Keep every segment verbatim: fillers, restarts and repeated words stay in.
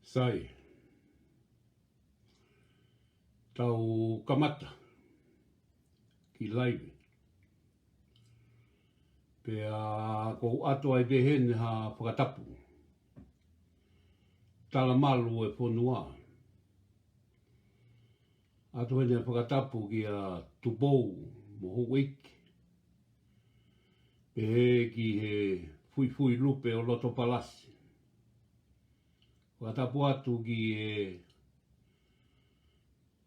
Sai, tau kamata ki laivi. Pea ʻoku ou ʻoatu ai pē heni ha fakatapu. Talamalu e fonua. ʻOatu heni ha fakatapu kia Tupou mo Houʻeiki. Pehē ki he fuifui lupe ʻo Lotopalasi. Fakatapu atu ki he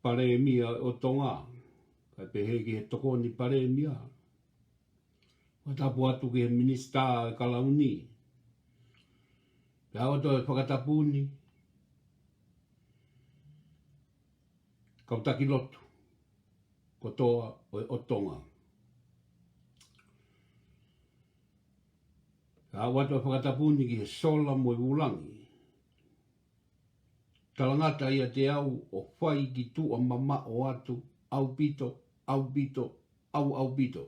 Palēmia ʻo Tonga, kae pehē ki he Tokoni Palēmia. Fakatapu atu ki he Minisitā ʻo e Kalauni. Pea ʻoatu e fakatapu ni, kau taki lotu kotoa ʻo e ʻo Tonga. Pea ʻoatu e fakatapu ni ki he sola mo e vūlangi. Talangata ʻiate au ʻo fai ki tuʻa mamaʻo atu, ʻaupito, ʻaupito, ʻauʻaupito.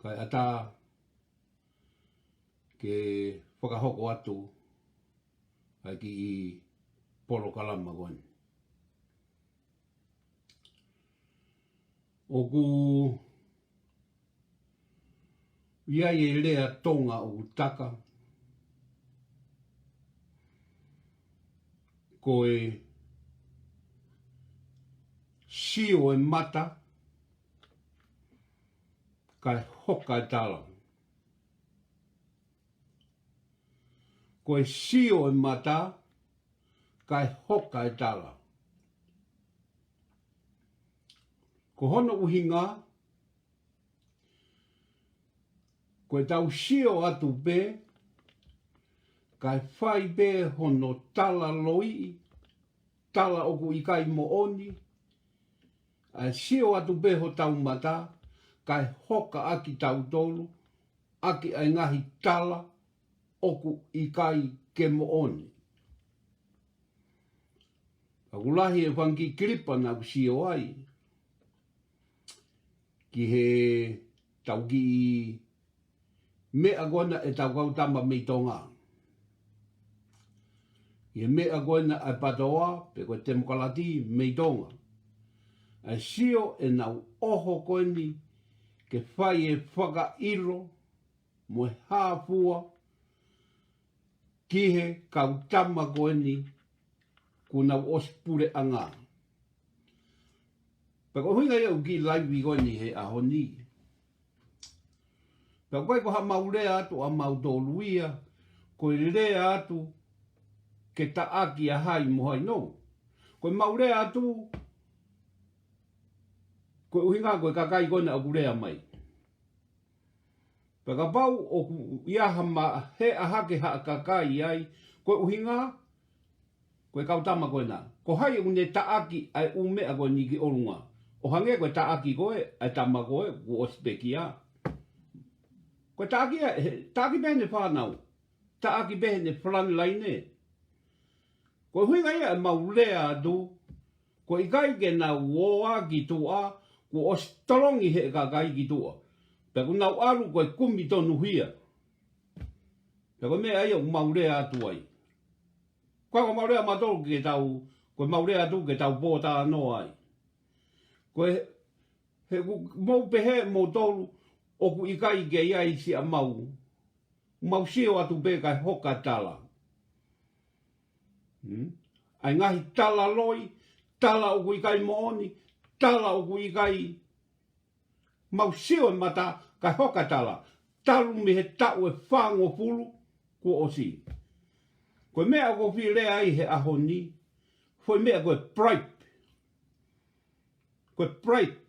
Kae ʻatā ke fakahoko atu ʻa e kiʻi polokalama ko eni. ʻOku ʻi ai e lea Tonga ʻoku taka, ko e sio e mata, kae hoka e tala. Ko e sio e mata, kae hoka e tala. Ko hono ʻuhinga, ko ʻetau sio atu pē, kae fai pē hono tala loi, tala ʻoku ʻikai moʻoni, ʻa e sio atu pē hotau mata, kae hoka ʻaki tautolu, ʻaki ʻa e ngaahi tala ʻoku ʻikai ke moʻoni. ʻOku lahi e fanga kiʻi kilipa naʻa ku sio ai ki he tau kiʻi meʻa ko ena ʻetau kau tama mei Tonga. Ki he meʻa ko ena ʻa e PATOA, pe ko e Temokalati mei Tonga. ʻA e sio ʻenau ʻoho ko eni ke fai e fakaʻilo mo e hāfua ki he kau tama ko eni kuo nau ʻosi puleʻanga. Pea ko e ʻuhinga ia ʻoku kiʻi laivi ko eni he ʻaho ni. Pea ʻoku ʻikai ko haʻamau lea atu ʻamautolu ia, ko e lea atu ke taʻaki ʻa hai mo hai nou. Ko ʻemau lea atu, ko e ʻuhinga ko e kakai ko ena ʻoku lea mai. Pea kapau ʻoku ʻi ai ha ma-, he ʻa hake ha kakai ai, ko e ʻuhinga, ko e kau tama ko ena. Ko hai ʻoku ne taʻaki ʻa e ʻū meʻa ko eni ki ʻolunga. ʻO hangē ko e taʻaki ko ē, ʻa e tama ko ē, kuo ʻosi pekia. Ko e taʻaki ē, he, taʻaki pē heʻene fānau. Taʻaki pē heʻene frontline ē. Ko e ʻuhinga ia ʻemau lea atu, ko e ʻikai ke nau ō ā ki tuʻa, kuo ʻosi tolongi he kakai ki tuʻa. Pea kuo nau ʻalu ko e kumi tonuhia. Pea ko e meʻa ia ʻoku mau lea atu ai. Ko ʻemau lea ʻamautolu ke tau, ko ʻemau lea atu ke tau pōtalanoa ai. Ko e, he ʻoku mou pehē ʻe moutolu, ʻoku ʻikai ke ʻi ai siʻamau. Mau sio atu pē kae hoka tala. Hmm? ʻA e ngaahi tala loi, tala ʻoku ʻikai moʻoni, tala ʻoku ʻikai. Mau sio e mata Kae hoka tala, talu mei he taʻu ʻe fāngofulu kuo ʻosi. Ko e meʻa ʻoku ou fie lea ai he ʻaho ni, foʻi meʻa ko e bribe. Ko e bribe.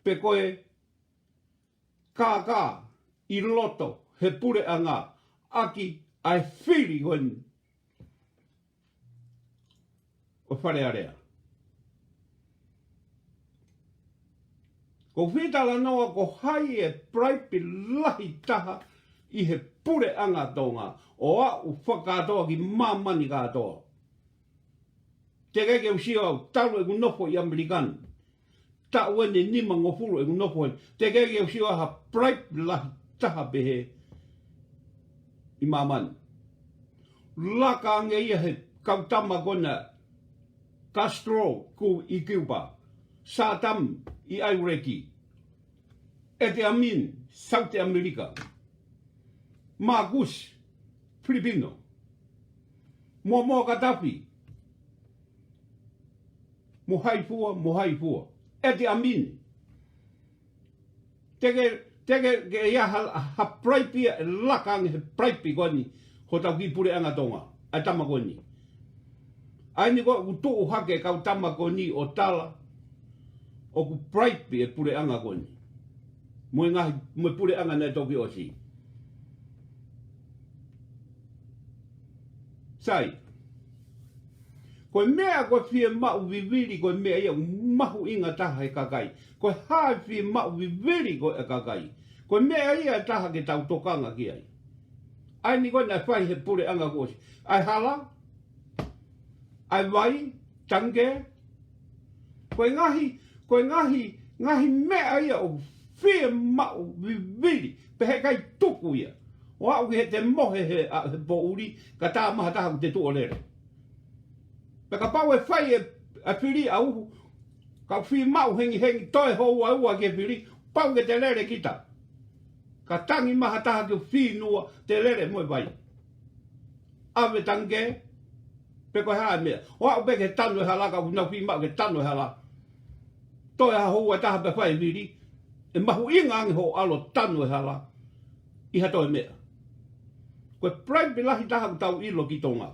Pe ko e kākā ʻi loto he puleʻanga ʻaki ʻa e fili ko eni ʻo Fale Alea. Ko e fie talanoa ko hai e bribe lahi taha ʻi he puleʻanga Tonga ʻo aʻu fakakātoa ki māmani kātoa. Teʻeki ke u sio au talu ʻeku nofo ʻi ʻAmelika ni. Taʻu eni ʻe nimangofulu ʻeku nofo eni. Teʻeki ke u sio ha bribe lahi taha pehē ʻi māmani. Laka ange ia he kau tama ko ena Castro ʻi Cuba. Saddam ʻi ʻIuēleki. Idi Amin, South America. Marcos, Filipino. Muammar Gaddafi. Mo hai fua, mo hai fua. Idi Amin. Teʻeki, teʻeki ke ʻi ai ha, ha bribe ia ʻe laka ange he bribe ko eni hotau kiʻi puleʻanga Tonga. ʻA e tama ko eni. ʻA eni ko ē ʻoku tuʻu hake kau tama ko eni ʻo tala ʻoku bribe e puleʻanga ko eni. Mo e ngaahi, mo e puleʻanga naʻe toki ʻosi. Sai. Ko e meʻa ko e fiemaʻu vivili, ko e meʻa ia ʻoku mahuʻinga taha he kakai. Ko e hā e fiemaʻu vivili ko e kakai. Ko e meʻa ia ʻe taha ke tau tokanga ki ai. ʻA eni ko ē naʻe fai he puleʻanga kuo ʻosi. ʻA e hala, ʻa e vai, tangikē. Ko e ngaahi, ko e ngaahi, ngaahi meʻa ia ʻoku fiemaʻu vivili. Pea heʻikai tuku ia. ʻO aʻu ki heʻete mohe he, ʻa, he poʻuli, ka tā mai ha taha ʻoku te tuʻu ʻo lele. Pea kapau ʻe fai e, ʻa e fili ʻa uhu, ka fiemaʻu hengihengi toe houaua ki he fili, pau ke te lele kita. Ka tangi mai ha taha ke finua, te lele mo e vai. ʻAve tangikē, pe ko e hā e meʻa. ʻO aʻu pē ke tanu e hala, ka ʻoku nau fiemaʻu ke tanu e hala. Toe ha houa ʻe taha pea fai e fili, ʻe mahuʻinga ange hoʻo ʻalu ʻo tanu e hala ʻi ha toe meʻa. Ko e bribe lahi taha ʻoku tau ʻilo ki Tonga.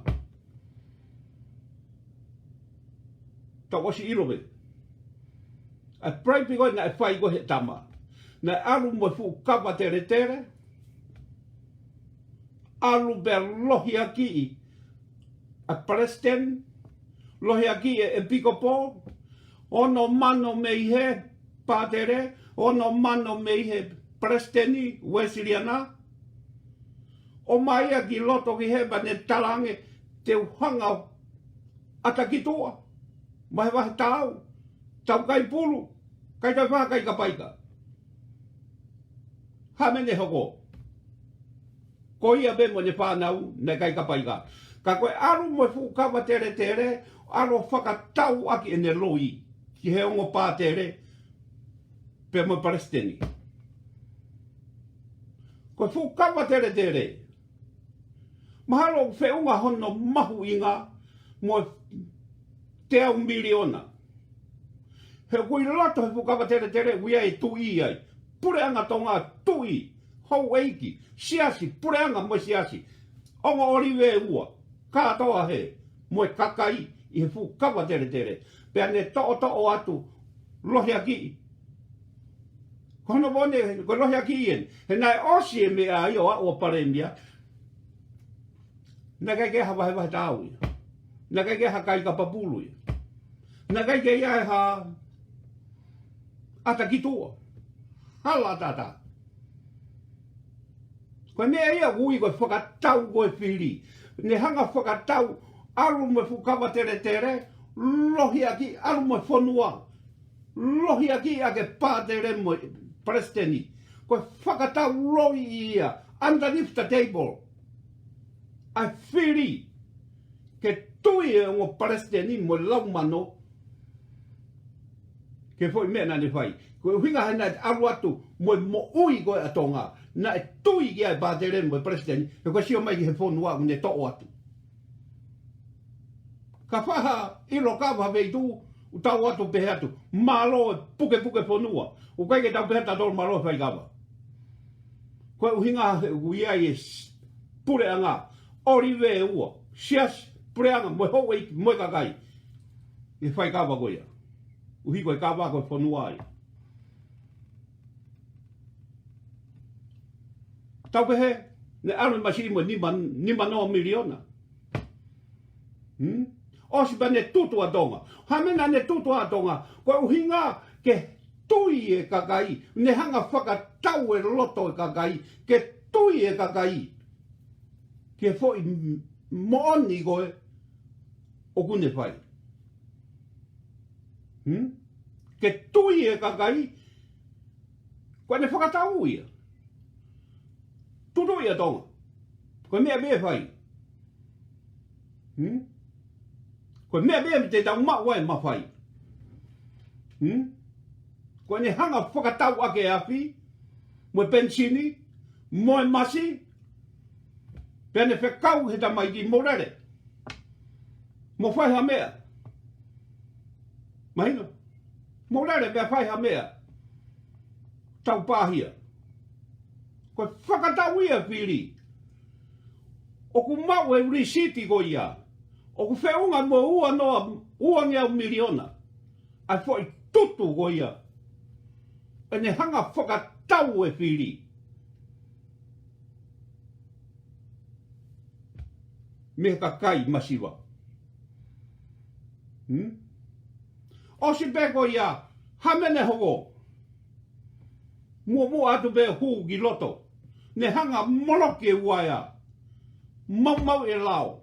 Tau ʻosi ʻilo pē. ʻA e bribe ko ē naʻe fai ko ē he tama. Naʻe ʻalu mo e fuʻu kava teletele. ʻAlu pea lohiakiʻi ʻa e palesiteni. Lohiakiʻi e ʻEpikopō. Ono mano mei he pātele. Ono mano mei he palesiteni Uēsiliana. ʻOmai ia ki loto ki hē pea ne talaange te u hanga ʻo ʻata ki tuʻa. Vahevahe taau. Tau kai pulu. Kai taufaha, kai kapaika. Hā e meʻa ne hoko? Ko ia pē mo ʻene fānau, naʻe kai kapaika. Ka ko e ʻalu mo e fuʻu kava teletele, ʻalu ʻo fakatau ʻaki ʻene loi ki he ongo pātele, pea mo e palesiteni. Ko e fuʻu kava teletele, mahalo ʻoku feʻunga hono mahuʻinga mo e teau miliona. He ʻoku ʻi loto he fuʻu kava teletele, ʻoku ʻi ai e tuʻi ai. Puleʻanga Tonga, tuʻi, houʻeiki, siasi, puleʻanga mo e siasi. Ongo ʻōlive ʻe ua, kātoa hē, mo e kakai ʻi he fuʻu kava teletele. Pea ne toʻotoʻo atu, lohiakiʻi. Ko hono moʻoni, ko e lohiakiʻi eni. He naʻe ʻosi e meʻa ia ʻo aʻu ʻo palēmia. Naʻe ʻikai ke ʻi ai ha vahevahe taau ia. Naʻe ʻikai ke ʻi ai ha kai kapapulu ia. Naʻe ʻikai ke ʻi ai ha ʻata ki tuʻa. Hala ʻataʻatā. Ko e meʻa ia ʻoku ui ko e fakatau ko e fili. Ne hanga fakatau, ʻalu mo e fuʻu kava teletele, lohiakiʻi, ʻalu mo e fonua. Lohiakiʻi ʻa e pātele mo e palesiteni. Ko e fakatau loi ia, underneath the table. ʻA e fili ke tui e ongo palesiteni mo e laumano ki he foʻi meʻa naʻa ne fai. Ko e ʻuhinga he naʻe ʻalu atu mo e moʻui ko ē ʻa Tonga. Naʻe tui ki ai e pātele mo e palesiteni, he ko e sio mai ki he fonua ʻoku ne toʻo atu. Ka faha ʻilo kava ha feituʻu, ʻOku tau ʻatu pehē atu, mālō e pukepuke fonua. ʻOku ʻikai ke tau pehē ʻe tautolu mālō e faikava. Ko e ʻuhinga he ʻoku ʻi ai e s-, puleʻanga, ʻōlive ua, siasi, puleʻanga, mo e houʻeiki, mo e kakai. ʻI he faikava ko ia. ʻUhi ko e kava ko e fonua ia. Tau pehē, ne ʻalu e masiʻi mo e nima, nima noa miliona. Hmm? ʻOsi pea ne tutu ʻa Tonga. Hā e meʻa naʻa ne tutu ai ʻa Tonga, ko e ʻuhinga ke tui e kakai, ne hanga fakatau e loto e kakai, ke tui e kakai. Ke foʻi m-, moʻoni ko ē ʻoku ne fai. Hmm? Ke tui e kakai, ko ʻene fakatau ia. Tutu ia Tonga. Ko e meʻa pē ʻe fai. Hmm? Ko e meʻa pē ʻe te tau maʻu ai mafai. Hmm? Ko ʻene hanga fakatau ʻaki e afi, mo e penisini, mo e masi, pea ne fekau he tamaiki mo lele. Mo fai ha meʻa. Mahino? Mo lele pea fai ha meʻa. Tau pāhia. Ko e fakatau ia fili. ʻOku maʻu e lisiti ko ia. ʻOku feʻunga mo e ua noa, ua ngeau miliona. ʻA e foʻi tutu ko ia. ʻEne hanga fakatau e fili. Mei he kakai masiva. Hmm? ʻOsi pē ko ia, hā e meʻa ne hoko. Muʻomuʻa atu pē hū ki loto. Ne hanga moloki e uaea. Maumauʻi e lao.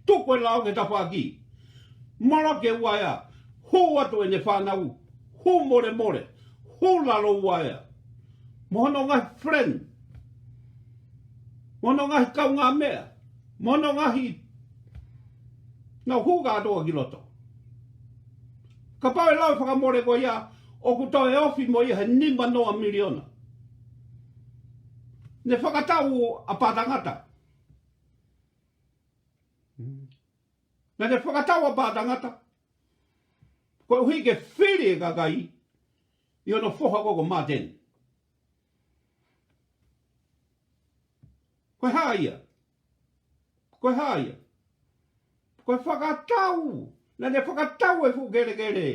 Tuku e lao ki tafaʻaki. Moloki e uaea. Hū atu ʻene fānau. Hū molemole. Hū lalo uaea. Mo hono ngaahi friend. Mo hono ngaahi kaungāmeʻa. Mo hono ngaahi, nau hū kātoa ki loto. Kapau ʻe lau e fakamole ko ia, ʻoku toe ofi mo ia he nima noa miliona. Ne fakatau ʻa Pātangata. Naʻa ne fakatau ʻa Pātangata. Koeʻuhi ke fili e kakai, ʻi hono foha ko ē ko Martin. Ko e hā ia? Ko e hā ia? Ko e fakatau. Naʻa ne fakatau e fuʻu kelekele.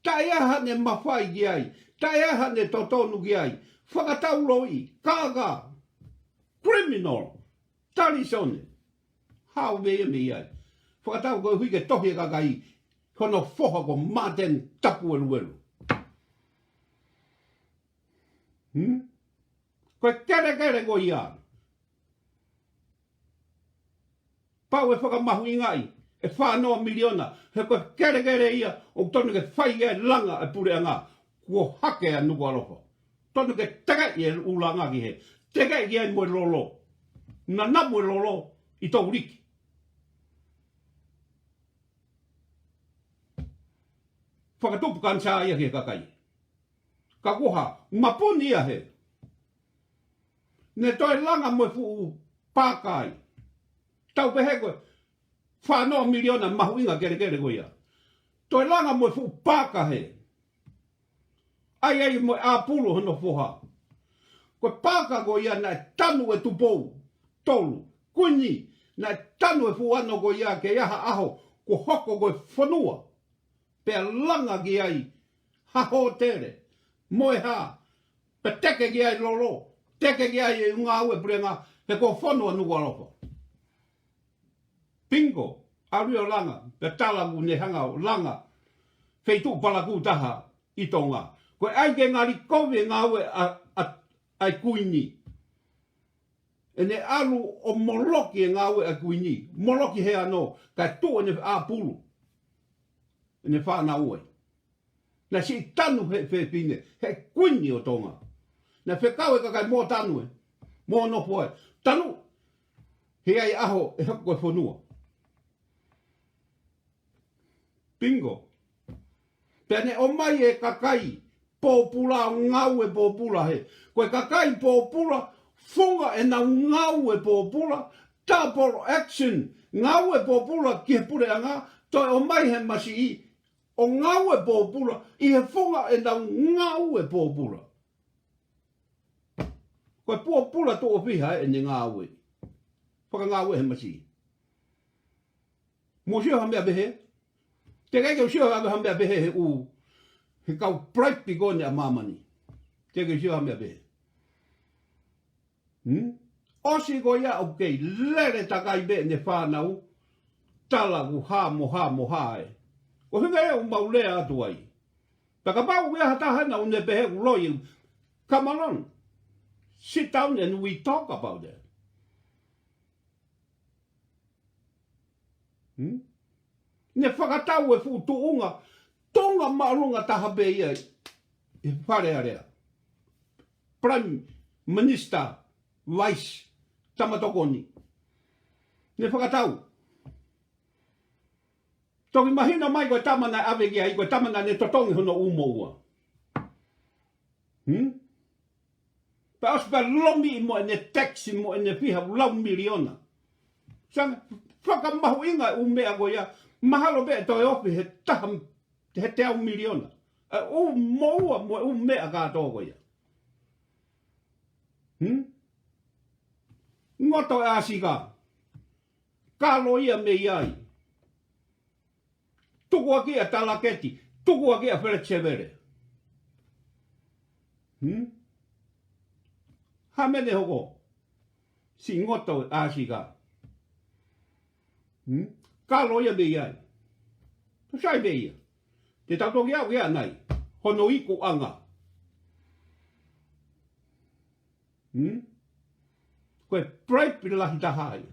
Taʻe ʻi ai haʻane mafai ki ai. Taʻe ʻi ai haʻane totonu ki ai. Fakatau loi. Kākā. Criminal. Talisone. Hau mei ai, mei ai. Fakatau koeʻuhi ke tohi e kakai. Hono foha ko Martin Tapueluelu. Hmm? Ko e kelekele ko ia. Pau ʻe fakamahuʻingaʻi, ʻe fā noa miliona, he ko e kelekele ia, ʻoku tonu ke fai ai e langa e puleʻanga, kuo hake ʻa Nukuʻalofa. Tonu ke tekeʻi e ʻū langa ki hē, tekeʻi ai mo e lolo. Nanamu e lolo, ʻi Touliki. Fakatupu kanisā ia ki he kakai. Ka ko e hā, mapuni ia hē. Ne toe langa mo e fuʻu paaka ai. Tau pehē ko e fā noa miliona mahuʻinga kelekele ko ia. Toe langa mo e fuʻu paaka hē. ʻAi ai mo e ʻāpulu hono foha. Ko e paaka ko ia naʻe tanu e Tupou. Tolu. Kuini, naʻe tanu e fuʻu ano ko ia ke ʻi ai ha ʻaho, kuo hoko ko e fonua. Pea langa ki ai ha hōtele, mo e hā, pea teke ki ai lolo, teke ki ai e ngāue puleʻanga, he ko e fonua Nukuʻalofa. Pingo, ʻalu ʻo langa, pea tala ʻoku ne hanga ʻo langa, feituʻu palakū taha ʻi Tonga. Ko e ʻai ke ngali kovi e ngāue ʻa, ʻa, ʻa e kuini. ʻEne ʻalu ʻo moloki e ngāue ʻa e kuini, moloki he ano, kae tuʻu ʻene ʻāpulu. ʻEne fānau ai. Naʻe siʻi tanu he fefine, he kuini ʻo Tonga. Naʻe fekau e kakai mo tanu ē, mo nofo ai. Tanu, he ʻi ai e ʻaho ʻe hoko ko e fonua. Pingo. Pea ne ʻomai e kakai pōpula ʻo ngāue pōpula hē. Ko e kakai pōpula, funga ʻenau ngāue pōpula, double action, ngāue pōpula ki he puleʻanga, toe ʻomai he masiʻi, ʻo ngāue pōpula, ʻi he funga ʻenau ngāue pōpula. Ko e pōpula tuʻo fiha ʻene ngāue. Fakangāue he masi. Mou sio ha meʻa pehē. Teʻeki ke u sio ha meʻa pehē he ʻū, he kau bribe ko eni ʻa māmani. Teʻeki ke u sio ha meʻa pehē. Hmm? ʻOsi ko ia ʻoku kei lele takai pē ʻene fānau. Tala ʻoku hā mo hā mo hā ē. Ko e ʻuhinga ia ʻoku mau lea atu ai. Pea kapau ʻoku ʻi ai ha taha naʻa ne pehē ʻoku loi. Come along. Sit down and we talk about that. Hmm? Ne fakatau e fuʻu tuʻunga, tuʻunga māʻolunga taha pē ia ʻi Fale Alea. Prime Minister, Vice, tama tokoni. Ne fakatau. Toki mahino mai ko e tama naʻe ʻave ki ai, ko e tama naʻa ne totongi hono ʻū moʻua. Hmm? Pea ʻosi pea lomi mo ʻene tax mo ʻene fiha lau miliona. Sanga, fakamahuʻinga e ʻū meʻa ko ia, mahalo pē ʻe toe ofi he taha, he teau miliona. E ʻū moʻua mo e ʻū meʻa kātoa ko ia. Hmm? Ngoto e ʻāsika. Kalo ia mei ai. Tukuakiʻi ʻa Talaketi, tukuakiʻi ʻa Feleti Sevele. Hmm? Hā e meʻa ne hoko? Siʻi ngoto e ʻāsika. Hmm? Kalo ia mei ai. Sai pē ia. Te tau toki aʻu ia nai. Hono ikuʻanga. Hmm? Ko e bribe lahi taha ia.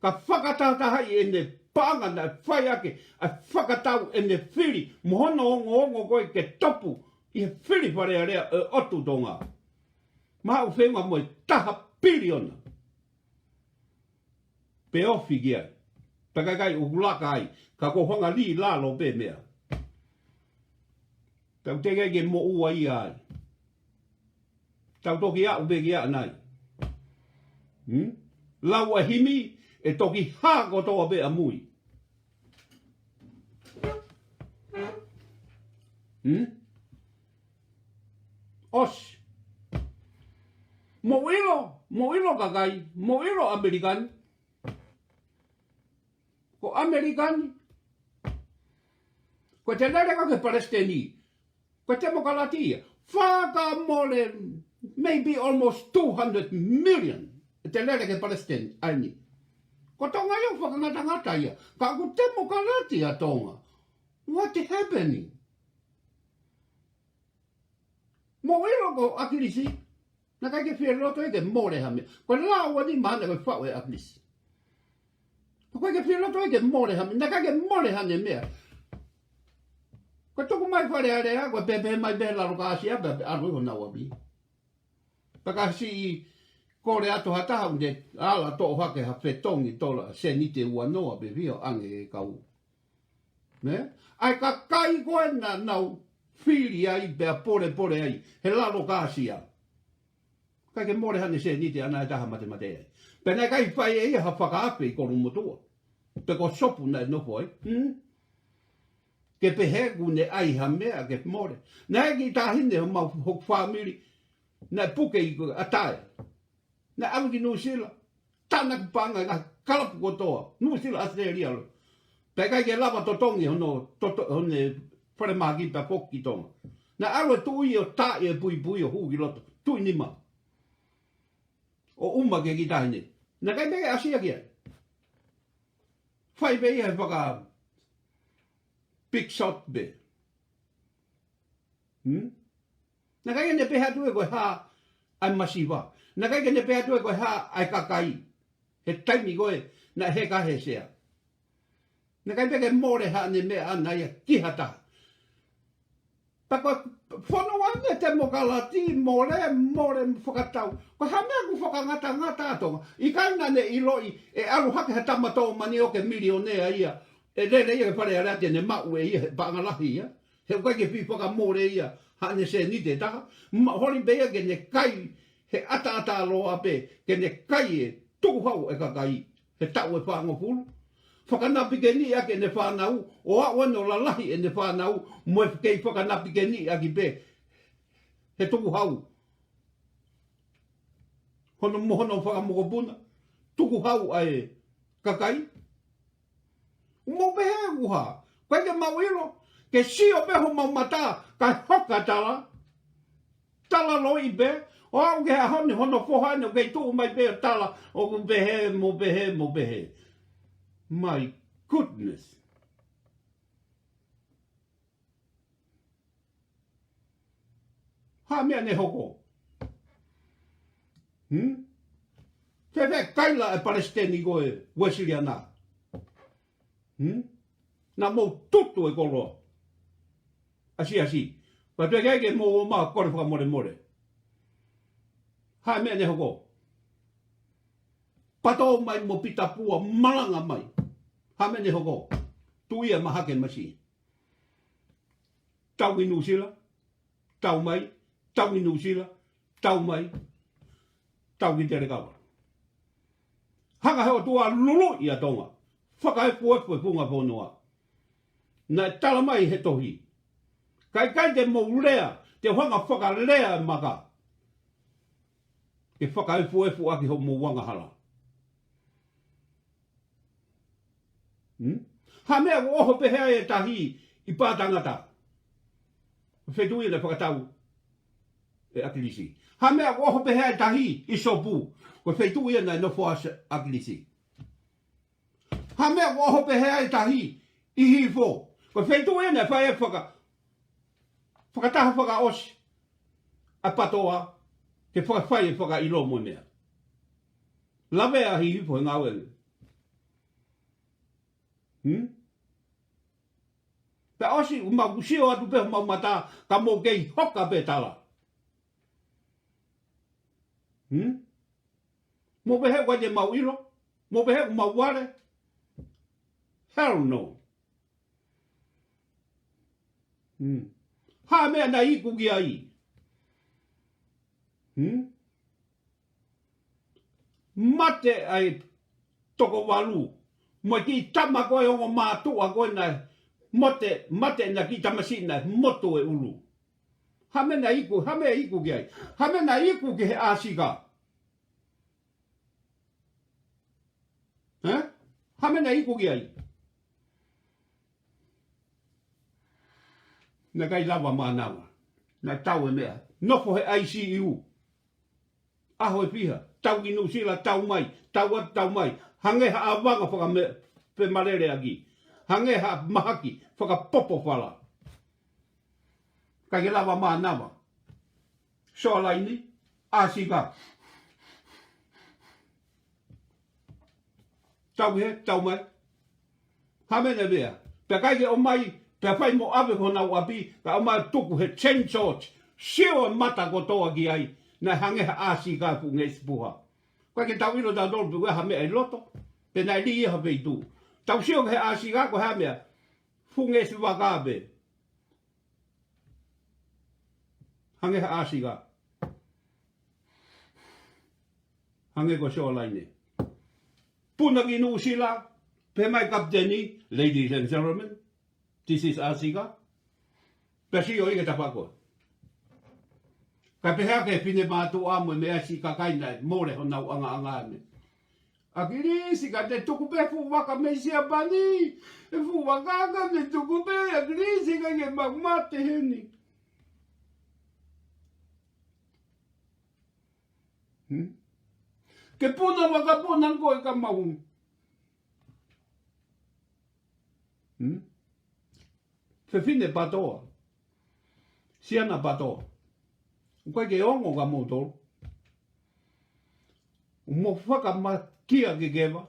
Ka fakatahatahaʻi ʻene paʻanga naʻe fai ʻaki ʻa e fakatau ʻene fili mo hono ongoongo ko ē ke topu ʻi he fili Fale Alea ʻo e ʻOtu Tonga. Maʻu feinga mo e taha piliona. Pe ofi ki ai. Pea ʻikai ʻoku laka ai. Ka ko e hanga lī lalo pē meʻa. Tau teʻeki ke moʻua ia ai. Tau toki aʻu pē ki ai nai. Hmm? Lau ʻa e himi, ʻe toki hā kotoa pē ʻamui. Hmm? ʻOsi. Mou ʻilo, mou ʻilo kakai, mou ʻilo ʻAmelika ni. Ko ʻAmelika ni. Ko e te lele ko ē ki he palesiteni. Ko e temokalati ia. Fakamole, maybe almost two hundred million. ʻE te lele ki he palesiteni, ʻa eni. Ko Tonga ia ʻoku fakangatangata ia. Ka ʻoku temokalati ʻa Tonga. What happening? Mou ʻilo ko ʻAkilisi. Naʻe ʻikai ke fie loto ia ke mole ha meʻa. Ko e laua ni mana ko e faʻu ʻe ʻAkilisi. Ko e ʻikai ke fie loto ia ke mole ha meʻa. Naʻe ʻikai ke mole haʻane meʻa. Ko e tuku mai Fale Alea, ko e pehē mai pē Lalo Kāsia pea pē ʻalu ʻi honau ʻapi. Pea ka siʻi kole atu ha taha ʻoku ne ala toʻo hake ha fetongi tola seniti ua noa pē fio ange e kau. Ne? ʻA e kakai ko ē naʻa nau fili ai pea polepole ai, he Lalo Kāsia. ʻIkai ke mole haʻane seniti ʻaʻana ʻe taha matematē ai. Pea naʻe ʻikai fai ʻe ia ha fakaafe ʻi Kolomotuʻa. Pe ko Sopu naʻe nofo ai. Hmm? Ke pehē ʻoku ne ʻai ha meʻa ke mole. Naʻe ʻi ai e kiʻi taʻahine homau, hoku fāmili. Naʻe puke ʻi ko ʻAtae. Naʻe ʻalu ki Nuʻusila. Tānaki paʻanga e ngaahi kalapu kotoa. Nuʻusila, ʻAositelēlia lo. Pea ʻikai ke lava totongi hono, toto, hono falemahaki pea foki ki Tonga. Naʻe ʻalu e tuʻi ʻo tā e puipui ʻo hū ki loto. Tuʻi nima. ʻO ʻuma ki he kiʻi taʻahine. Naʻe ʻikai pē ke ʻasi ia ki ai. Fai pē ia he faka big shot pē. Hmm? Naʻe ʻikai ke ne pehē atu ʻe ko e hā ʻa e masiva. Naʻe ʻikai ke ne pehē atu ʻe ko e hā ʻa e kakai. He taimi ko ē, naʻe heka he sea. Naʻe ʻikai pē ke mole haʻane meʻa ʻaʻana ia ki ha taha. Pea ko e fonua ʻa e temokalati, mole, mole fakatau. Ko e hā e meʻa ʻoku fakangatangata ʻa Tonga. ʻIkai naʻa ne ʻiloʻi, ʻe ʻalu hake ha tama tō mani ʻo ke milionea ia. ʻE lele ia ki Fale Alea te ne maʻu ʻe ia, he paʻanga lahi ia. He ʻoku ʻikai ke fie fakamole ia haʻane seniti ʻe taha. Ma holi pē ia ke ne kai he ʻataʻatā loa pē, ke ne kai e tukuhau e kakai he taʻu ʻe fāngofulu. fakanapikeniʻi ʻaki ʻene fānau, ʻo aʻu ʻo lalahi ʻene fānau, mo e kei fakanapikeniʻi ʻaki pē he tukuhau hono mo hono fakamokopuna, tukuhau ʻa e kakai. ʻOku mou pehē ʻoku hā, ʻikai ke mau ʻilo, ke sio pē homau mata, kae hoka tala, tala loi pē, ʻo aʻu ki he ʻaho ni hono foha ni ʻoku kei tuʻu mai pē ʻo tala, ʻoku pehē, mo pehē, mo pehē. My goodness. Hā meʻa ne hoko? Hmm? Fēfē kaila e palesiteni ko e Uēsiliana? Hmm? Naʻa mou tutu e koloa ʻa Siasi. Pea toe ʻikai ke mou ō mai ʻo kole fakamolemole. Hā meʻa ne hoko? Pato mai mo Pita Pua malanga mai. Hā meʻa ne hoko? Tuʻi ia mahaki masi. Tau ki Nuʻusila, tau mai, tau ki Nuʻusila, tau mai, tau ki Telekava. Hanga he ʻOtua luluʻi ʻa Tonga, fakaefuefu e funga fonua. Naʻe tala mai he tohi, ka ʻikai te mou lea, te u hanga fakalea e maka, ke fakaefuefu ʻaki hoʻomou angahala. Hmm? Hā meʻa ʻoku ʻoho pehē ai e tahi ʻi Pātangata, ko e feituʻu ia naʻe fakatau ʻe ʻAkilisi? Hā meʻa ʻoku ʻoho pehē ai e tahi ʻi Sopu, ko e feituʻu ia naʻe nofo ai ʻa ʻAkilisi? Hā meʻa ʻoku ʻoho pehē ai e tahi ʻi Hihifo, ko e feituʻu ia naʻe fai ai e faka-, fakataha fakaʻosi ʻa Patoa, ke fakafai e fakaʻilo mo e meʻa? Lavea ʻa Hihifo he ngāue ni. Hmm? Pea ʻosi, ʻoku mau sio atu pē homau mata, ka mou kei hoka pē tala. Hmm? Mou pehē ʻoku ʻikai te mau ʻilo? Mou pehē ʻoku mau vale? Hell no. Hmm. Hā meʻa naʻe iku ki ai? Hmm? Mate ai toko valu. Mo e kiʻi tama ko e ongo mātuʻa ko ē naʻe mote, mate ʻena kiʻi tamasiʻi naʻe motu e ʻulu. Hā meʻa naʻe iku, hā meʻa iku ki ai? Hā meʻa naʻe iku ki he ʻāsika? Ē? Hā meʻa naʻe iku ki ai? Naʻe ʻikai lava mānava. Naʻe tau e meʻa. Nofo he I C U. ʻAho ʻe fiha, tau ki Nuʻusila, tau mai, tau atu, tau mai. Hangē ha ʻavanga fakame-, femaleleʻaki. Hangē ha mahaki fakapopofala. ʻIkai ke lava mānava. Soalaini, ʻāsika. Tau he, tau mai. Hā meʻa naʻe meʻa? Pea ʻikai ke ʻomai, pea fai mo ʻave ki honau ʻapi, ka ʻomai tuku he Saint George, sio e mata kotoa ki ai, naʻe hangē ha ʻāsika e fuʻu ngeʻesi puha. ʻIkai ke tau ʻilo tautolu pe ko e hā meʻa ʻi loto, pe naʻe lī ia ha feituʻu. Tau sio ki he ʻāsika ko e hā meʻa? Fuʻu ngeʻesi vaka pē. Hangē ha ʻāsika. Hangē ko Soalaini. Puna ki Nuʻusila, pehē mai kapiteni, ladies and gentlemen, this is ʻāsika. Pea sio ia ki he tafaʻaki ko ē. Kae pehē ki he finemātuʻa mo e meʻa, siʻi kakai naʻe mole honau ʻangaʻanga ʻa e meʻa. ʻAkilisi, ka te tuku pē fuʻu vaka mei Siapani. E fuʻu vaka ka te tuku pē, ʻAkilisi, ʻikai ke mau mate heni. Hmm? Ke puna vakapuna koe ka mau. Hmm? Fefine Patoa. Siana Patoa. ʻOku ʻikai ke ongo kia moutolu. Mo fakamakia ke keva.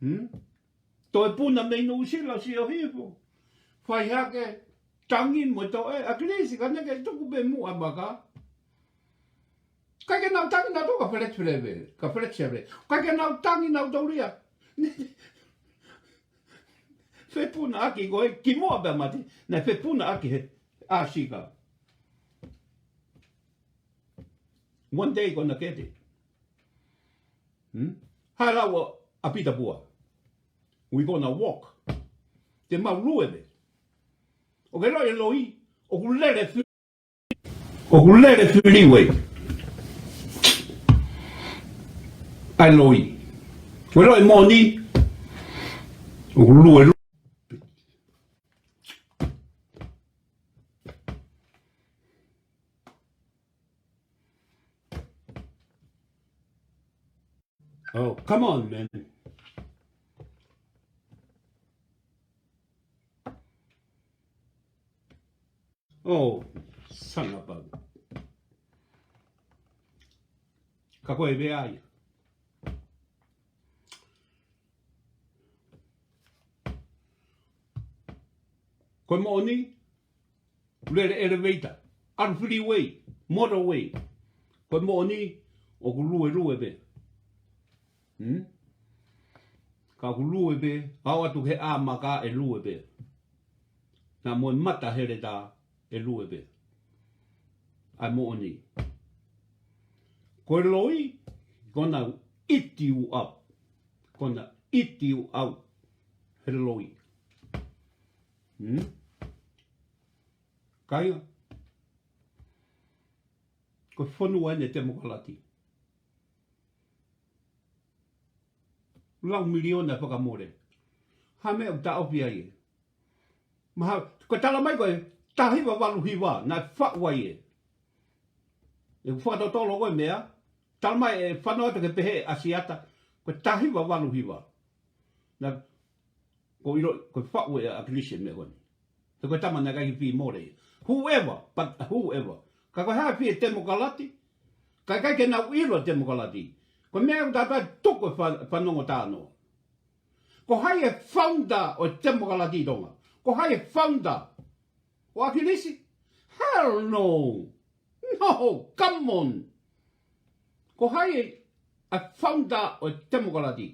Hmm? Toe puna mei Nuʻusila, sio hifo. Fai hake, tangi mo toe, ʻAkilisi, ka naʻe ʻikai tuku pē muʻa maka. ʻIkai ke nau tangi nautolu ka flex flex, ka flex flex. ʻIkai ke nau tangi nautolu ia. Fepuna ʻaki ko ē, kimuʻa pea mate, naʻe fepuna ʻaki he ʻāsika. One day gonna get it. Hmm? Hā e lau ʻa Pita Pua. We gonna walk. Te mau lue pē. ʻOku ke ʻilo e loi, ʻoku lele fi-, ʻoku lele freeway ʻa e loi. ʻOku ke ʻilo e moʻoni, ʻoku lue, lue. Oh, come on, man. Oh, son of a. Ka ko e meʻa ia. Ko e moʻoni, lele elevator, ʻalu freeway, motorway. Ko e moʻoni, ʻoku luelue pē. Hmm? Ka ʻoku lue pē, aʻu atu ki he ʻā maka ʻe lue pē. Naʻa mo e mata heletā ʻe lue pē. ʻA e moʻoni. Ko e loi, gonna eat you up. Gonna eat you out. He loi. Hmm? Kāinga. Ko e fonua eni e temokalati. Lau miliona fakamole. Ha meʻa ʻoku taʻofi ai ē. Maha, ko e tala mai ko e taha hiva valu hiva, naʻe faʻu ai ē. ʻE fakatotolo ko e meʻa, tala mai ʻe fano atu ke pehē ʻe ʻAsiata, ko e taha hiva valu hiva. Naʻe, ko ʻilo, ko e faʻu ʻe ʻAkilisi e meʻa ko eni. He ko e tama naʻe ʻikai fie mole ia. Whoever, but whoever. Ka ko e hā e fie temokalati, ka ʻikai ke nau ʻilo temokalati. Ko e meʻa ʻoku tātai tuku e fa-, fanongo tānoa. Ko hai e founder ʻo e temokalati ʻi Tonga? Ko hai e founder? Ko ʻAkilisi? Hell no! No, come on! Ko hai e founder ʻo e temokalati?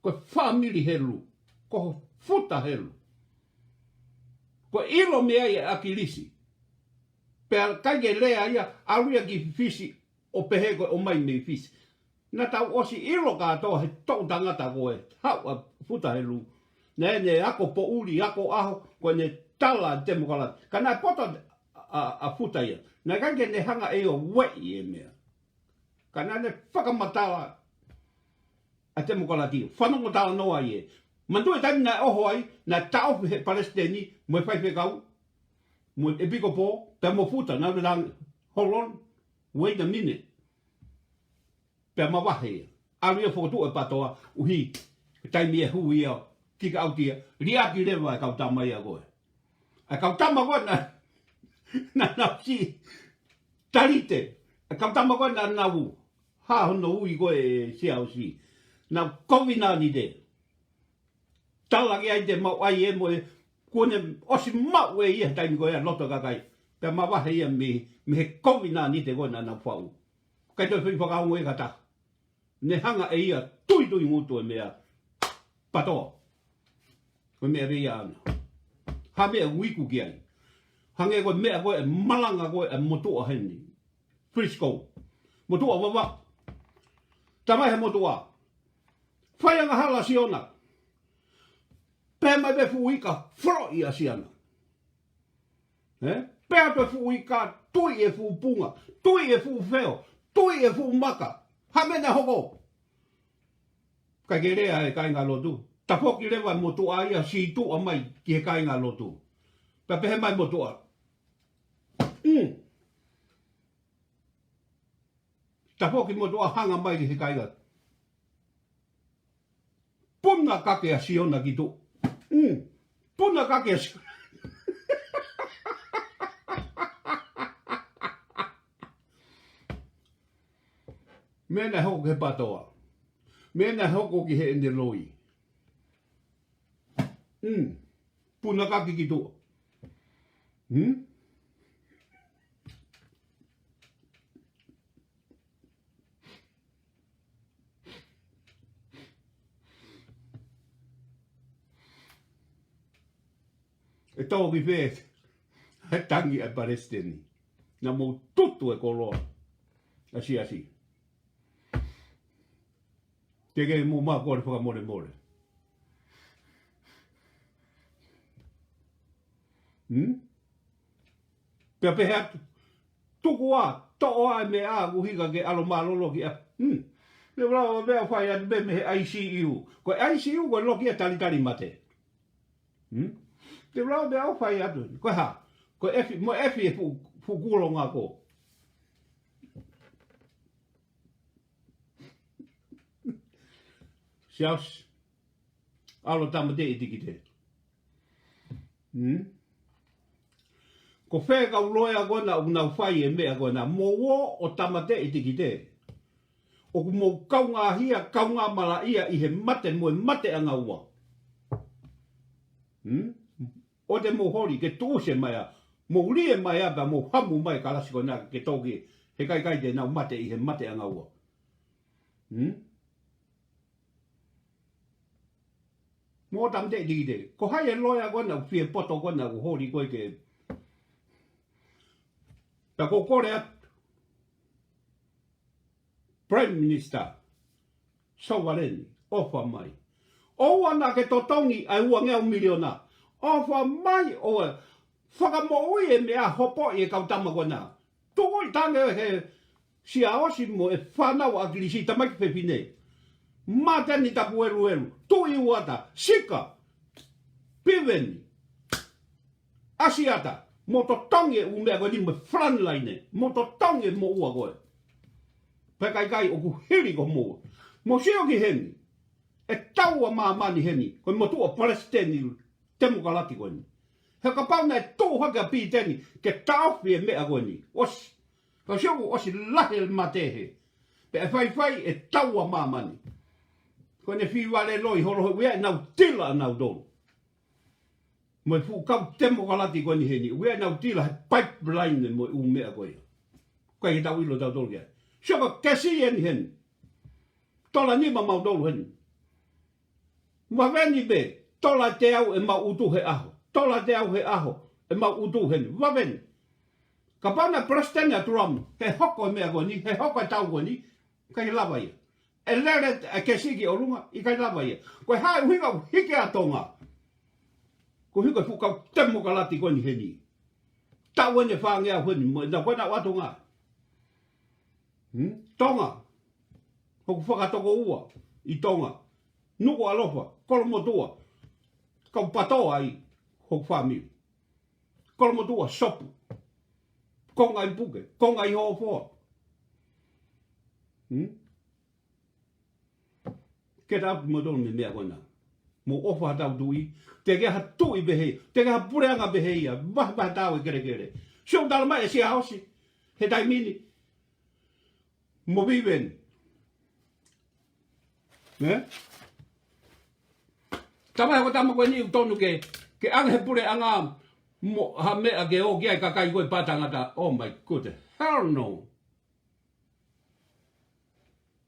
Ko e fāmili Helu. Ko Futa Helu. Ko e ʻilo mei ai ʻa ʻAkilisi. Pea ʻikai ke lea ia, ʻalu ia ki Fisi, ʻo pehē ko e ʻomai mei Fisi. Naʻa tau ʻosi ʻilo kātoa he toʻu tangata ko e haʻu ʻa Futa Helu. Naʻa ne ako poʻuli, ako ʻaho, ko ʻene tala temokalati. Ka naʻe poto ʻa, ʻa, ʻa Futa ia. Naʻe ʻikai ke ne hanga ʻe ia ʻo ueʻi e meʻa. Ka naʻa ne fakamatala ʻa e temokalati. Fanongo talanoa ia. Manatuʻi e taimi naʻe ʻoho ai, naʻe taʻofi he palesiteni, mo e faifekau, mo e ʻepikopō, pea mo Futa, naʻa ne tangi, hold on, wait a minute. Pea mavahe ia. ʻAlu ia fokotuʻu e PATOA, ʻuhi, taimi ʻe hū ia, kick out ia, liʻaki leva e kau tama ia ko ē. ʻA e kau tama ko ē naʻa, naʻa, naʻa si, talite. ʻA e kau tama ko ē naʻa nau hā hono ui ko ē ʻe Siaosi. Naʻa kovinānite. Tala ki ai te mau ʻai e mo e, kuo ne ʻosi maʻu ʻe ia he taimi ko ē ʻa e loto kakai. Pea mavahe ia mei, mei he kovinānite ko ē naʻa nau faʻu. ʻIkai toe fai fakaongo ia ki ha taha. Ne hanga ʻe ia tuitui ngutu e meʻa. PATOA. Ko e meʻa pē ia ʻaʻana. Ha meʻa ʻoku iku ki ai. Hangē ko e meʻa ko ē ʻe malanga ko ē ʻa e motuʻa heni. Frisco. Motuʻa Vavaʻu. Tala mai he motuʻa. Fai angahala ʻa Siona. Pehē mai pē fuʻu ika, foloʻi ʻa Siona. Ē? Pea toe fuʻu ika, tuʻi e fuʻu punga, tuʻi e fuʻu feo, tuʻi e fuʻu maka. Ha meʻa naʻe hoko. ʻIkai ke lea e kāingalotu. Tafoki leva e motuʻa ia, sītuʻa mai ki he kāingalotu. Pea pehē mai motuʻa. Mm. Tafoki motuʻa, hanga mai ki he kāinga. Puna kake ʻa Siona ki tuʻa. Mm. Puna kake ʻa Siona. Meʻa naʻe hoko ki he PATOA. Meʻa naʻe hoko ki heʻene loi. Mm. Puna kake ki tuʻa. Mm. ʻE tō ki fē, he tangi ʻa e palesiteni. Naʻa mou tutu e koloa ʻa Siasi. Te ke mou mā kole fakamolemole. Hmm? Pea pehē atu, tuku ā, toʻo ā e meʻa ʻoku hika ke ʻalu mālōlō ki ʻapi. Hmm. Te u lava meʻa fai atu pē mei he I C U. Ko e I C U ko e loki ʻa e talitali mate. Hmm? Te u lava meʻa fai atu. Ko e hā? Ko e efi, mo efi e fuʻu, fuʻu kulo ngako. Siaosi. ʻAlu ʻo tāmateʻi e tikite. Hmm? Ko fē kau loea ko ena ʻoku nau fai e meʻa ko ena, mou ō ʻo tāmateʻi e tikite. ʻOku mou kaungāhia, kaungāmalaʻia ʻi he mate mo e mate ʻanga ua. Hmm? ʻOua te mou holi ke tuʻusi mai ā, mou lie mai ā pea mou hamu mai e kalasi ko ena ke toki, he ʻikai ke nau mate ʻi he mate ʻanga ua. Hmm? Mou tāmateʻi e tikite. Ko hai e loea ko ena ʻoku fie poto ko ena ʻoku holi koe ke. Pea ʻoku ou kole atu. Prime Minister, Sovaleni, ʻofa mai. ʻOua naʻa ke totongi ʻa e uangeau miliona. ʻOfa mai ʻo e fakamoʻui e meʻa hopoʻi e kau tama ko ena. Tuʻu ʻi tange he Siaosi mo e fānau ʻa ʻAkilisi, tamaiki fefine. Māteni Tapueluelu, Tuʻi Uata, Sika, Piveni, ʻAsiata, mou totongi e ʻū meʻa ko eni mo e frontline, mou totongi e moʻua ko ē. Pea ʻikai ʻoku hili ko mou. Mou sio ki heni, ʻe taua māmani heni, ko e motuʻa palesiteni temokalati ko eni. He kapau naʻe tuʻu hake ʻa Piteni ke taʻofi e meʻa ko eni. ʻOsi. Ka sio ʻoku ʻosi lahi e mate he. Pea ʻe faifai ʻe taua māmani. Ko ʻene fie vale loi holo he ʻoku ʻi ai ʻenau tila ʻanautolu. Mo e fuʻu kau temokalati ko eni heni. ʻOku ʻi ai ʻenau tila he pipeline mo e ʻū meʻa ko ia. ʻIkai ke tau ʻilo tautolu ki ai. Sio ko e kesi eni heni. Tola nima mautolu heni. Vaveni pē, tola teau ʻemau ʻutu he ʻaho. Tola teau he ʻaho, ʻemau ʻutu heni. Vaveni. Kapau naʻe palesiteni ʻa Trump, he hoko e meʻa ko eni, he hoko e tau ko eni, ʻikai lava ia. ʻE lele e kesi ki ʻolunga, ʻikai lava ia. Ko e hā e ʻuhinga ʻoku hiki ʻa Tonga? Ko e hiki e fuʻu kau temokalati ko eni heni. Taʻu eni ʻe fāngeau heni, mo e na ko ena ʻa Tonga. Hmm? Tonga. Hoku fakatokoua ʻi Tonga. Nukuʻalofa, Kolomotuʻa. Kau patoa ai hoku fāmili. Kolomotuʻa, Sopu. Konga ʻi Puke, Konga ʻi Hofoa. Hmm? Ke tau ki moutolu mei he meʻa ko ena. Mou ʻofa ha tau tuʻi. Teʻeki ha tuʻi pehē. Teʻeki ha puleʻanga pehē ia. Vahevahe tau e kelekele. Sio tala mai e Siaosi. He taimi ni. Mo Viveni. Ne? Tama he ko tama ko eni ʻoku tonu ke, ke ʻange he puleʻanga mo ha meʻa ke ō ki ai kakai ko e pātangata. Oh my goodness. Hell no.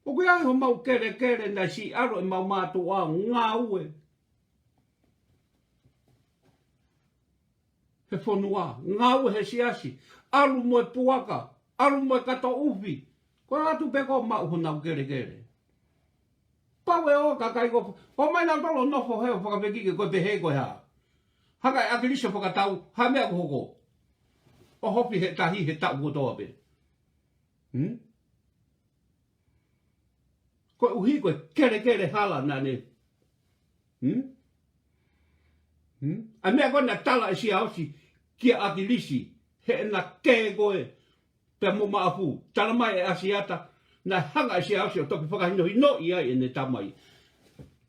ʻOku ʻi ai homau kelekele naʻe siʻi ʻalu ʻemau mātuʻa ngāue. He fonua, ngāue he siasi, ʻalu mo e puaka, ʻalu mo e kato ʻufi. Ko e ʻatu pē ko maʻu honau kelekele. Pau ʻe ō kakai ko, ō mai nautolu ʻo nofo he ʻo fakapekiki ko e pehē ko e hā. Hanga ʻe ʻAkilisi ʻo fakatau, ha meʻa ʻoku hoko. ʻO hopi he tahi he taʻu kotoa pē. Hmm? Koeʻuhi ko e kelekele hala naʻa ne. Hmm? Hmm? ʻA e meʻa ko ē naʻe tala ʻe Siaosi kia ʻAkilisi, he ʻena kē ko ē, pea mo Maʻafu, tala mai ʻe ʻAsiata, naʻe hanga ʻe Siaosi ʻo toki fakahinohinoʻi ai ʻene tamai.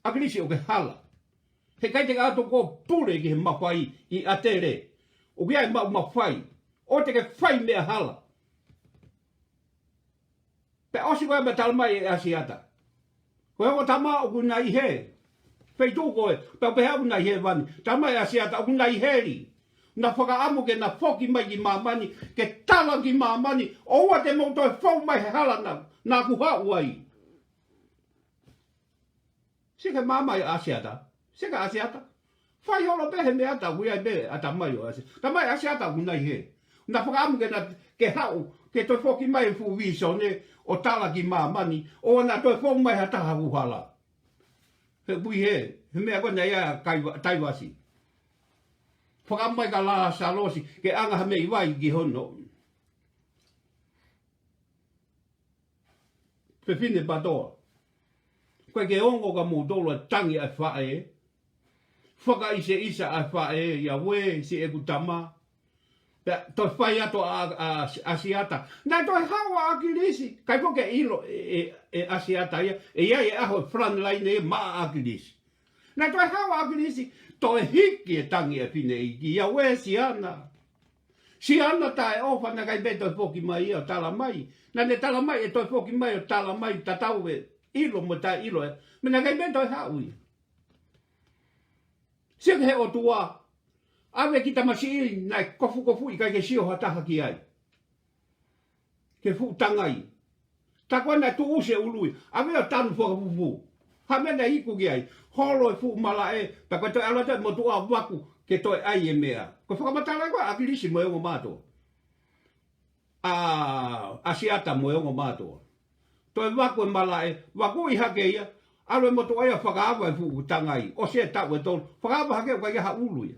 ʻAkilisi ʻoku ke hala. He ʻikai te ke ʻatu ʻo pule ki he mafai ʻi ʻAtele. ʻOku ʻi ai ʻemau mafai. ʻOua te ke fai meʻa hala. Pea ʻosi ko ē pea tala mai ʻe ʻAsiata. Ko e ongo tama ʻoku nai hē. Feituʻu ko ē, pea pehē ʻoku nai hē vani. Tala mai ʻe ʻAsiata ʻoku nai heli. Na fakaʻamu ke na foki mai ki māmani, ke tala ki māmani, ʻoua te mou toe fou mai he hala naʻa, naʻa ku haʻu ai. Sio ki he maama ʻa ʻAsiata. Sio ki he ʻAsiata. Fai holo pē he meʻa ʻata ui ai pē ʻa tamai ʻo ʻAsiata. Tamai ʻa ʻAsiata ʻoku nai hē. Na fakaʻamu ke na ke haʻu, ke toe foki mai e fuʻu vīsone ʻo tala ki māmani, ʻoua naʻa toe fou mai ha taha hala. He ui hē, he meʻa ko ē naʻe ʻi ai ʻa Kaiva-, Taivasi. Fakaʻamu mai kia Lāsalosi ke ʻanga ha meʻi vai ki hono. Fefine Patoa. Ko e ke ongo ka mou tolo ʻa e tangi ʻa e faʻē. Fakaʻiseʻisa ʻa e faʻē, ʻIa uē, siʻeku tama. Pea toe fai atu ʻa, ʻa, ʻa Siata. Naʻe toe haʻu ʻa ʻAkilisi. ʻIkai foki ke ʻilo ʻe, ʻe, ʻe ʻAsiata ia. ʻE ʻi ai e ʻaho front line ʻe maʻa ʻAkilisi. Naʻe toe haʻu ʻa ʻAkilisi. Toe hiki e tangi ʻa e fineʻeiki. ʻIa uē Siana. Siana taʻeʻofa naʻe ʻikai pē toe foki mai ia ʻo tala mai. Naʻa ne tala mai ʻe toe foki mai ʻo tala mai tatau e ʻilo mo taʻeʻilo e. Meʻa naʻe ʻikai pē toe haʻu ia. Sio ki he ʻOtua. ʻAve ki tamasiʻi naʻe kofukofuʻi ʻikai ke sio ha taha ki ai. Ke fuʻu tangai. Tā ko ē naʻe tuʻusi e ʻulu ia. ʻAve ʻo tanu fakafufū. Ha meʻa naʻe iku ki ai. Holo e fuʻu malaʻe. Pea ko e toe ʻalu atu e motuʻa vaku. Ke toe ʻai e meʻa. Ko e fakamatala ko ē ʻa ʻAkilisi mo e ongo mātuʻa. ʻA, ʻAsiata mo e ongo mātuʻa. Toe vaku e malaʻe, vakuʻi hake ia, ʻalu e motuʻa ia fakaava e fuʻu tangai, ʻosi e taʻu ʻe tolu, fakaava hake ʻoku ʻikai ha ʻulu ia.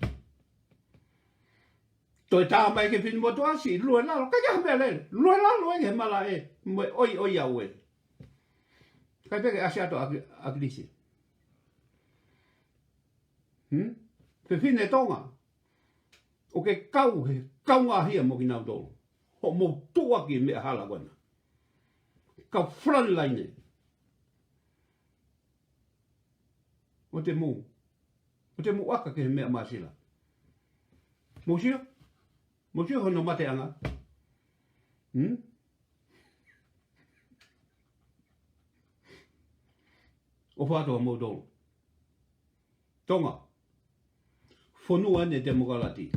Toe tā mai ki he finemotuʻa siʻi, lue lalo, ʻikai ha meʻa lele, lue lalo e he malaʻe, mo e ʻoi ʻoi au e. ʻIkai pē ke ʻAsiata ʻa ʻAki-, ʻAkilisi. Hmm? Fefine Tonga. ʻOku ke kau he, kaungā hia mo kinautolu. Hoʻomou tuʻuaki meʻa hala ko ena. Kau front line ē. ʻO te mou. ʻO te mou ʻaka ki he meʻa māsila. Mou sio? Mou sio hono mateʻanga? Hmm? ʻOfa atu ʻa moutolu. Tonga. Fonua ʻeni e temokalati.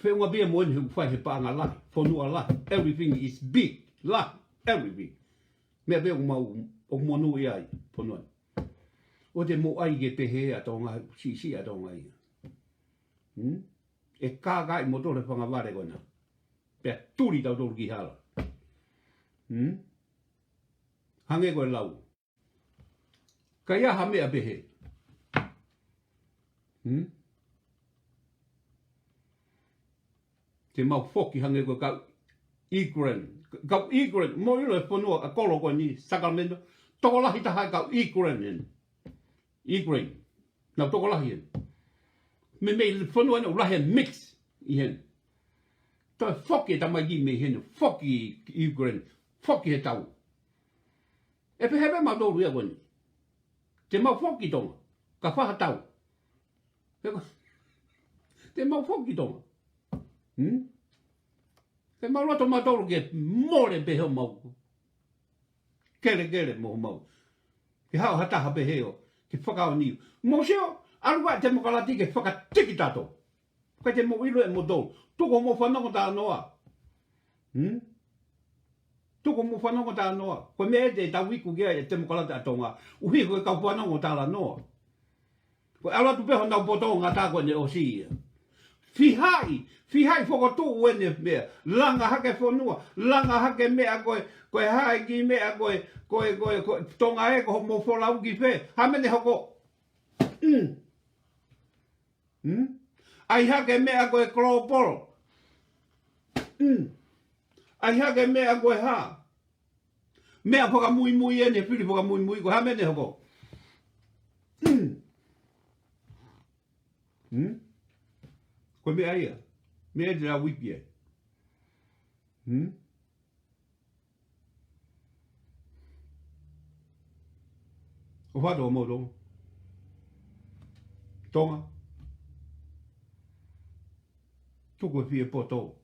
Feʻunga pē ia mo ʻeni he ʻoku fai he paʻanga lahi. Fonua lahi. Everything is big. Lahi. Everything. Meʻa pē ʻoku mau, ʻoku monūʻia ai. Fonua ʻeni. ʻO te mou ʻai ke pehē ʻa Tonga, siʻisiʻi ʻa Tonga ia. Hmm? ʻE kākaaʻi moutolu he fanga vale ko ena. Pea tuli tautolu ki hala. Hmm? Hangē ko e lau. ʻIkai ha meʻa pehē. Hmm? Te mau foki hangē ko e kau Ukraine. Kau Ukraine, mou ʻilo e fonua ʻa e kolo ko eni, Sacramento. Tokolahi taha e kau Ukraine ʻeni. Ukraine. Nau tokolahi ʻeni. Meimei fonua ʻeni ʻoku lahi e mix ʻi heni. Toe foki e tamaiki mei heni, foki Ukraine, foki he tau. ʻE pehē pē mautolu ia ko eni. Te mau foki Tonga, ka fai ha tau. Te ma-, te mau foki Tonga. Hmm? Te mau loto mautolu ke mole pē homau. Kelekele mo homau. Ke haʻu ha taha pehē ʻo, ke fakaʻoni. Mou sio, ʻalu ʻa e temokalati ke fakatiki tato. ʻIkai te mou ʻilo ʻe moutolu. Tuku hoʻomou fanongo talanoa. Hmm? Tuku hoʻomou fanongo talanoa. Ko e meʻa ʻeni te tau iku ki ai e temokalati ʻa Tonga. ʻUhi ko e kau fanongo talanoa. Ko e ʻalu atu pē honau poto ngata ko ʻene ʻosi ia. Fihaʻi, fihaʻi fokotuʻu ʻene meʻa. Langa hake fonua, langa hake meʻa ko e, ko e hā e kiʻi meʻa ko e, ko e, ko e, ko e, Tonga ē ko hoʻomou folau ki fē. Hā meʻa ne hoko. Hmm. Hmm? ʻAi hake meʻa ko e global. Hmm. ʻAi hake meʻa ko e hā. Meʻa fakamuimui ʻeni, fili fakamuimui, ko e hā meʻa ne hoko. Hmm. Hmm? Ko e meʻa ia. Meʻa te la wiki ai. Hmm? ʻOfa atu ʻa moutolu. Tonga. Tuku e fie poto.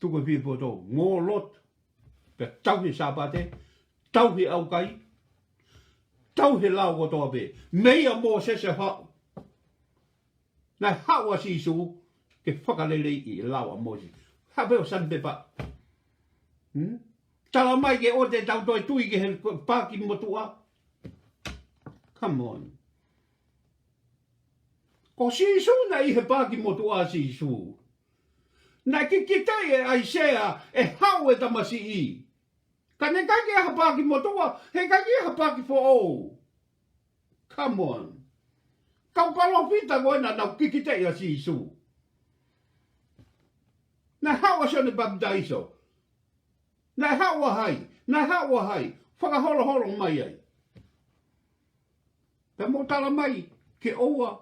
Tuku e fie poto. Ngolotu. Pea tauhi Sāpate. Tauhi ʻaukai. Tauhi lao kotoa pē. Meia Mōsese haʻu. Naʻe haʻu ʻa Sīsū ke fakaleleiʻi e lao ʻa Mōsese. Haʻu pē ʻo sandpaper. Hmm? Tala mai ke ʻoua te tau toe tui ki he paaki motuʻa. Come on. Ko Sīsū naʻe ʻi he paaki motuʻa ʻa Sīsū. Naʻe kikiteʻi ʻe ʻAisea ʻe haʻu e tamasiʻi. Ka naʻe ʻikai ke ʻi ai ha paaki motuʻa, he ʻikai ke ʻi ai ha paaki foʻou. Come on. Kau palōfita ko ē naʻa nau kikiteʻi ʻa Sīsū. Naʻe haʻu ʻa Sione Papitaiso. Naʻe haʻu ʻa hai, naʻe haʻu ʻa hai, fakaholoholo mai ai. Pea mou tala mai ke ʻoua.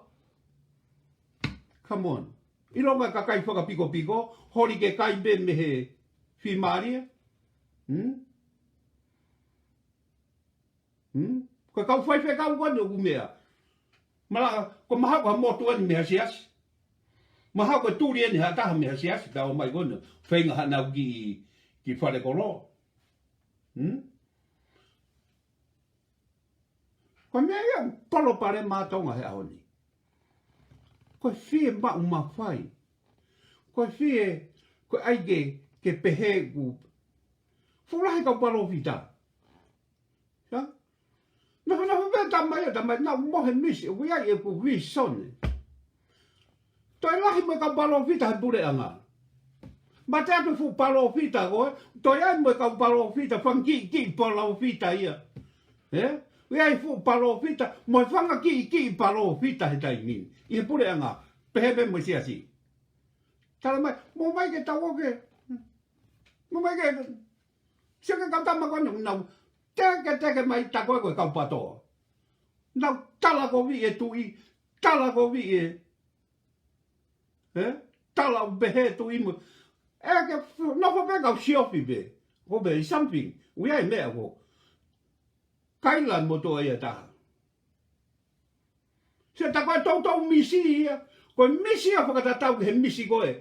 Come on. ʻIlonga e kakai fakapikopiko, holi ke kai pē mei he fiemālie. Hmm? Hmm? Ko e kau faifekau ko eni ʻoku meʻa. Mala, ko mahalo ko ha motu eni mei ha siasi. Mahalo ko e tuli eni ha taha mei ha siasi, ka ō mai ko eni. Feinga haʻanau kiʻi, kiʻi fale kolo. Hmm? Ko e meʻa ia, palopalema ʻa Tonga he ʻaho ni. Ko e fiemaʻu mafai. Ko e fie, ko e ʻai ke, ke pehē ʻoku fuʻu lahi kau palōfita. Ia? Naʻa, naʻa, naʻa, tamai, tamai, naʻa mo he misi, ʻoku ʻi ai ʻeku visone. Toe lahi mo e kau palōfita he puleʻanga. Mate atu fuʻu palōfita ko ē, toe ai mo e kau palōfita, fanga kiʻi, kiʻi palōfita ia. Ē? ʻI ai fuʻu palōfita, mo e fanga kiʻi, kiʻi palōfita he taimi ni. ʻI he puleʻanga, pehē pē mo e siasi. Tala mai, mou mai ke tau ō ke. Mou mai ke. Sio ki he kau tama ko eni, nau teke, teke mai ta ko ē ko e kau pātoa. Nau tala ko viʻe tuʻi, tala ko viʻe. Ē? Tala ʻo pehē tuʻi mo. ʻE ke f-, nofo pē kau siofi pē. Ko pē ʻi something. ʻOku ʻi ai meʻa ko. Kaila mo toa ia taha. Se ta ko e toutou misi ia. Ko e misi ia fakatatau ki he misi ko ē.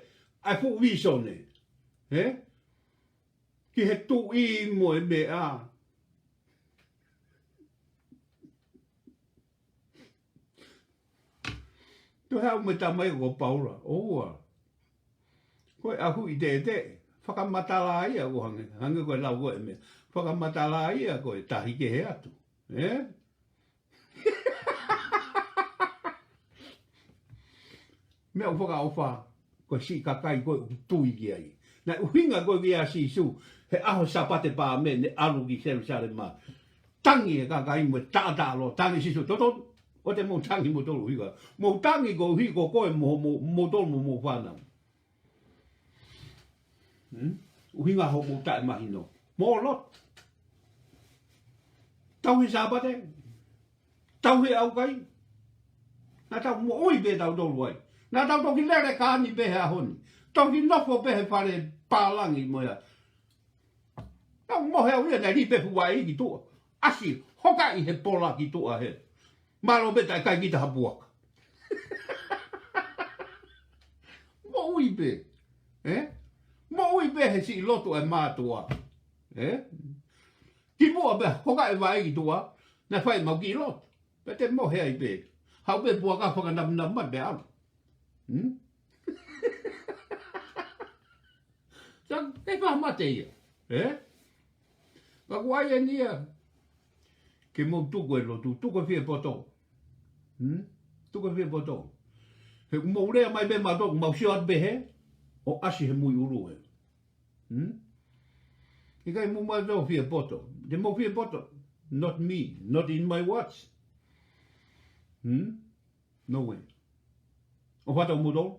ʻA e fuʻu visone. Ē? Ki he tuʻi mo e meʻa. Toe haʻu mo e tamai ko Paula, ʻoua. Ko e ʻahu ʻi tētē, fakamatala ia ko hangē, hangē ko e lau ko e meʻa. Fakamatala ia ko e tahi kehe atu. Ē? Meʻa ʻoku fakaʻofa, ko e siʻi kakai ko ē ʻoku tui ki ai. Naʻe ʻuhinga ko ē kia Sīsū, he ʻaho Sāpate Paame, ne ʻalu ki Selūsalema. Tangi e kakai mo e taʻataʻalo, tangi Sīsū, toto, ʻoua te mou tangi moutolu ʻuhi ko, mou tangi koeʻuhi ko koe mo, mo, moutolu mo, mo e fānau. Hmm? ʻUhinga hoʻomou taʻemahino. Mou lotu. Tauhi Sāpate. Tauhi ʻaukai. Naʻa tau moʻui pē tautolu ai. Naʻa tau toki lele kāni pē he ʻaho ni. Toki nofo pē he fale pālangi mo ia. Tau mohe au ia naʻe lī pē fuʻu vaʻe ki tuʻa. ʻAsi, hokaʻi he pola ki tuʻa he. Mālō pē taʻe kai kita ha puaka. Moʻui pē. Ē? Moʻui pē he siʻi lotu ʻa e mātuʻa. Ē? Kimuʻa pē hokaʻi vaʻe ki tuʻa, naʻe fai mau kiʻi lotu. Pea te mohe ai pē. Haʻu pē puaka fakanamunamu mai pea ʻalu. Hmm? Sa, ʻe fakamate ia. Ē? Ka ʻoku ʻi ai eni ia. Ke mou tuku e lotu, tuku e fie poto. Hmm? Tuku e fie poto. He ʻoku mou lea mai pē mautolu, mau sio atu pē he, ʻo ʻasi he muiʻulu he. Hmm? ʻIkai mou mautolu fie poto. Te mou fie poto. Not me, not in my watch. Hmm? No way. ʻOfa atu moutolu.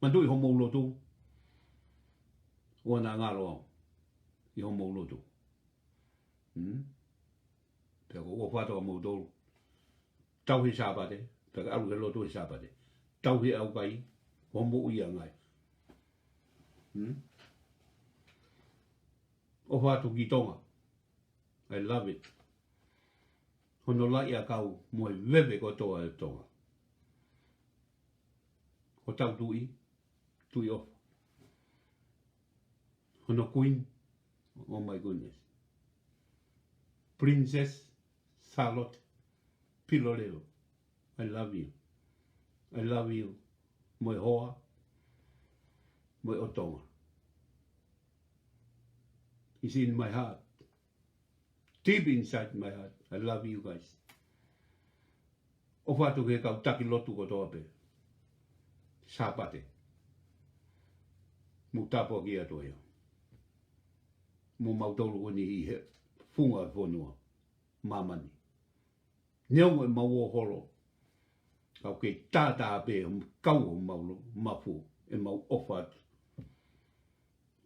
Manatuʻi hoʻomou lotu. ʻOua naʻa ngalo au ʻi hoʻomou lotu. Hmm? Pea ko e ʻofa atu ʻa moutolu. Tauhi Sāpate, pea ka ʻalu he lotu he Sāpate. Tauhi ʻaukai, hoʻomou ia ngai. Hmm? ʻOfa atu ki Tonga. I love it. Hono laʻi ʻakau mo e veve kotoa e Tonga. Hotau tuʻi, tuʻi ʻofa. Hono Queen, oh my goodness. Princess Charlotte Pilolelo. I love you. I love you. Mo e hoa. Mo e ʻo Tonga. It's in my heart. Deep inside my heart, I love you guys. ʻOfa atu ki he kau taki lotu kotoa pē. Sāpate. Mou tāpuaki atu ia. Mo mautolu ko eni ʻi he funga fonua. Māmani. Neongo ʻemau ō holo, ka ʻoku kei tātā pē ʻa e kau ʻo homau lo-, mafu, ʻemau ʻofa atu.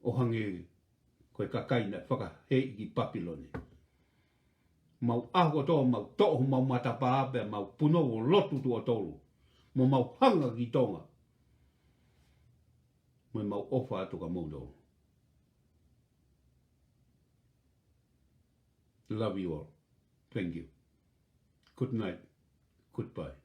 ʻO hangē ko e kakai naʻe fakahēʻi ki Papilone. Mau ʻaho kotoa, mau toʻo homau matapā pea mau punou ʻo lotu tuʻo tolu. Mo mau hanga ki Tonga. Mo ʻemau ʻofa atu kia moutolu. Love you all. Thank you. Good night. Goodbye.